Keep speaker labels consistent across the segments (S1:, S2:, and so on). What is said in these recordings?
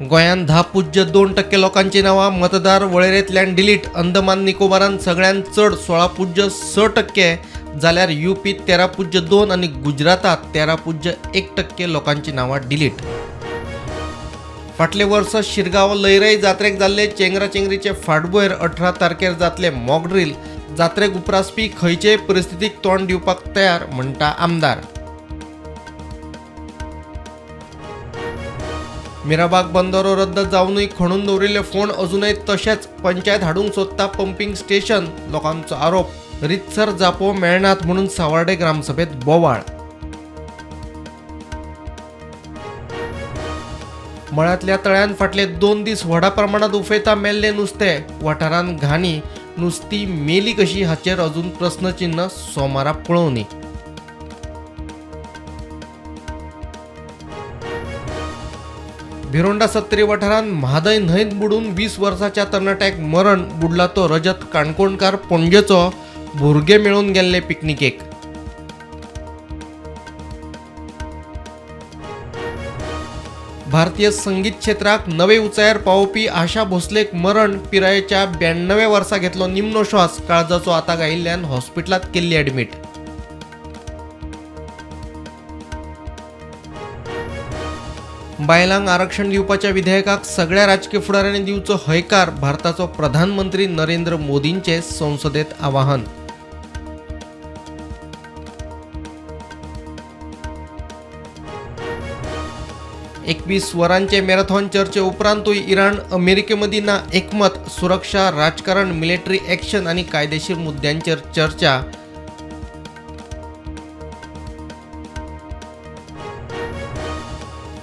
S1: गोंयांत 10.2% लोकांची नांवां मतदार वळेरेंतल्यान डिलीट. अंदमान निकोबारान सगळ्यांत चड 16.6% जाल्यार यूपीत 13.2 आनी गुजरातांत 13.1% लोकांची नांवां डिलीट. फाटले वर्स शिरगांव लयरय जात्रेक जाल्ले चेंगराचेंगरीचे फाटभुंयेर 18 तारखेर जातले मॉकड्रील. जात्रेक उप्रासपी खंयचेय परिस्थितीक तोंड दिवपाक तयार म्हणटा आमदार. मिराबाग बंदरो रद्द जावनूय खणून दवरिल्ले फोंड अजूनय तशेच. पंचायत हाडूंक सोदता पंपींग स्टेशन, लोकांचो आरोप. रितसर जापो मेळनात म्हणून सावर्डे ग्रामसभेत बोवाळ. मळ्यांतल्या तळ्यान फाटले 2 दीस व्हडा प्रमाणात उफेता मेल्ले नुस्तें. वाठारांत घाणी. नुस्ती मेली कशी हाचेर अजून प्रस्नचिन्ह. सोमारा पळोवणी. भिरोंडा सत्तरी वाठारांत म्हादय न्हंयत बुडून 20 वर्साच्या तरणाट्याक मरण. बुडला तो रजत काणकोणकार पणजेचो. भुरगे मेळून गेल्ले पिकनिकेक. भारतीय संगीत क्षेत्राक नवे उंचायेर पावोवपी आशा भोसलेक मरण. पिरायेच्या 92 वर्सा घेतलो निमणो श्वास. काळजाचो आताक आयिल्ल्यान हॉस्पिटलांत केल्ली ॲडमीट. बायलांक आरक्षण दिवपाच्या विधेयकाक सगळ्या राजकी फुडाऱ्यांनी दिवचो हयकार. भारताचो प्रधानमंत्री नरेंद्र मोदींचे संसदेत आवाहन. 21 वरांचे मॅरेथॉन चर्चे उपरांतूय इराण अमेरिकेमदीं ना एकमत. सुरक्षा, राजकारण, मिलिटरी ॲक्शन आनी कायदेशीर मुद्द्यांचेर चर्चा.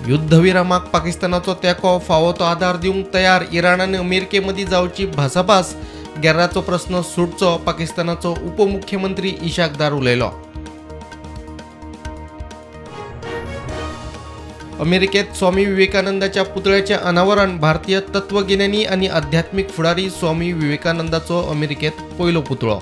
S1: युद्धविरामाक पाकिस्तानाचो तेंको, फावो तो आधार दिवंक तयार. इराण आनी अमेरिकेमदीं जावची भासाभास. गेर्राचो प्रस्न सुटचो, पाकिस्तानाचो उपमुख्यमंत्री इशाक दार उलयलो. अमेरिकेत स्वामी विवेकानंदाच्या पुतळ्याचें अनावरण. भारतीय तत्वगिन्यानी आनी आध्यात्मीक फुडारी स्वामी विवेकानंदाचो अमेरिकेत पयलो पुतळो.